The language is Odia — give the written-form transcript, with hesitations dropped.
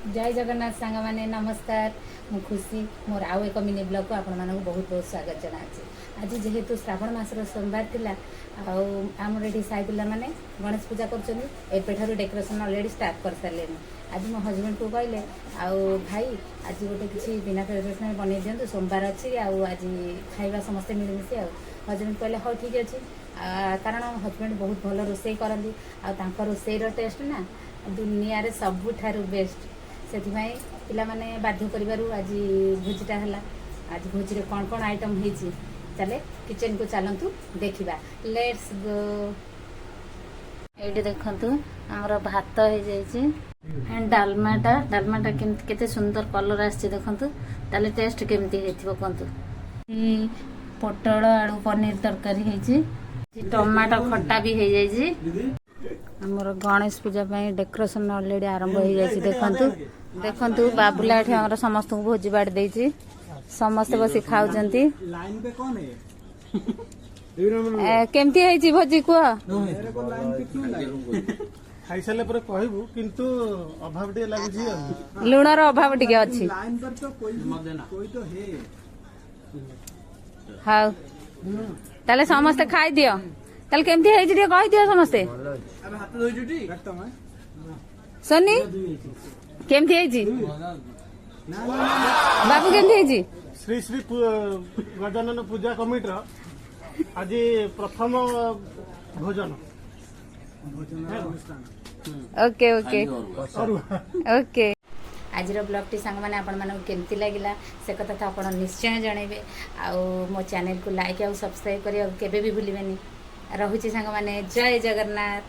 ଜୟ ଜଗନ୍ନାଥ ସାଙ୍ଗମାନେ, ନମସ୍କାର। ମୁଁ ଖୁସି, ମୋର ଆଉ ଏକ ମିନି ବ୍ଲଗ୍କୁ ଆପଣମାନଙ୍କୁ ବହୁତ ବହୁତ ସ୍ୱାଗତ ଜଣାଉଛି। ଆଜି ଯେହେତୁ ଶ୍ରାବଣ ମାସର ସୋମବାର ଥିଲା ଆଉ ଆମର ଏଠି ସାହି ପିଲାମାନେ ଗଣେଶ ପୂଜା କରୁଛନ୍ତି, ଏବେଠାରୁ ଡେକୋରେସନ୍ ଅଲରେଡ଼ି ଷ୍ଟାର୍ଟ କରିସାରିଲେଣି। ଆଜି ମୋ ହଜବେଣ୍ଡକୁ କହିଲେ, ଆଉ ଭାଇ, ଆଜି ଗୋଟେ କିଛି ବିନା ପିଆଜ ରସୁଣ ବନେଇ ଦିଅନ୍ତୁ, ସୋମବାର ଅଛି ଆଉ ଆଜି ଖାଇବା ସମସ୍ତେ ମିଳିମିଶି। ଆଉ ହଜବେଣ୍ଡ କହିଲେ, ହଉ, ଠିକ୍ ଅଛି। କାରଣ ହଜବେଣ୍ଡ ବହୁତ ଭଲ ରୋଷେଇ କରନ୍ତି ଆଉ ତାଙ୍କ ରୋଷେଇର ଟେଷ୍ଟ ନା ଦୁନିଆରେ ସବୁଠାରୁ ବେଷ୍ଟ। ସେଥିପାଇଁ ପିଲାମାନେ ବାଧ୍ୟ କରିବାରୁ ଆଜି ଭୋଜିଟା ହେଲା। ଆଜି ଭୋଜିରେ କ'ଣ କ'ଣ ଆଇଟମ୍ ହେଇଛି, ଚାଲେ କିଚେନକୁ ଚାଲନ୍ତୁ, ଦେଖିବା। Let's go. ଏଇଠି ଦେଖନ୍ତୁ, ଆମର ଭାତ ହେଇଯାଇଛି ଆଣ୍ଡ ଡାଲମାଟା କେମିତି, କେତେ ସୁନ୍ଦର କଲର୍ ଆସିଛି ଦେଖନ୍ତୁ। ତାହେଲେ ଟେଷ୍ଟ କେମିତି ହେଇଥିବ କୁହନ୍ତୁ। ପୋଟଳ ଆଳୁ ପନିର ତରକାରୀ ହେଇଛି, ଟମାଟୋ ଖଟା ବି ହେଇଯାଇଛି। ଆମର ଗଣେଶ ପୂଜା ପାଇଁ ଡେକୋରେସନ ଅଲରେଡି ଆରମ୍ଭ ହେଇଯାଇଛି। ଦେଖନ୍ତୁ, ଦେଖନ୍ତୁ, ବାବୁଲା ଏଠି ଆମର ସମସ୍ତଙ୍କୁ ଭୋଜି ବାଢି ଦେଇଛି। ସମସ୍ତେ ବସି ଖାଉଛନ୍ତି। लाइन पे कौन है? କେମିତି ହେଇଛି ଭୋଜି କୁହ। मेरे को लाइन पे क्यों लाइन? ଖାଇସାରିଲା ପରେ କହିବୁ, କିନ୍ତୁ ଅଭାବ ଟିକେ ଲାଗୁଛି ଆଉ। ଲୁଣର ଅଭାବ ଟିକେ ଅଛି। लाइन पर तो कोई कोई तो है। ହଉ, ତାହେଲେ ସମସ୍ତେ ଖାଇଦିଅ। ତାହେଲେ କେମିତି ହେଇଛି ଟିକେ କହିଦିଅ ସମସ୍ତେ। रखता हूँ मैं। ସୋନି, କେମିତି ହେଇଛି? ବାବୁ, କେମିତି ହେଇଛି? ଶ୍ରୀ ଶ୍ରୀ ଗଜାନନ ପୂଜା କମିଟିର ଆଜି ପ୍ରଥମ ଭୋଜନ। अनुष्ठान। ଓକେ। ଅରୁଆ। ଓକେ। ଆଜିର ବ୍ଲଗ୍ଟି ସାଙ୍ଗମାନେ, ଆପଣମାନଙ୍କୁ କେମିତି ଲାଗିଲା, ସେ କଥା ତ ଆପଣ ନିଶ୍ଚୟ ଜଣାଇବେ। ଆଉ ମୋ ଚ୍ୟାନେଲକୁ ଲାଇକ୍ ଆଉ ସବସ୍କ୍ରାଇବ୍ କରିବାକୁ କେବେ ବି ଭୁଲିବେନି। ରହୁଛି ସାଙ୍ଗମାନେ, ଜୟ ଜଗନ୍ନାଥ।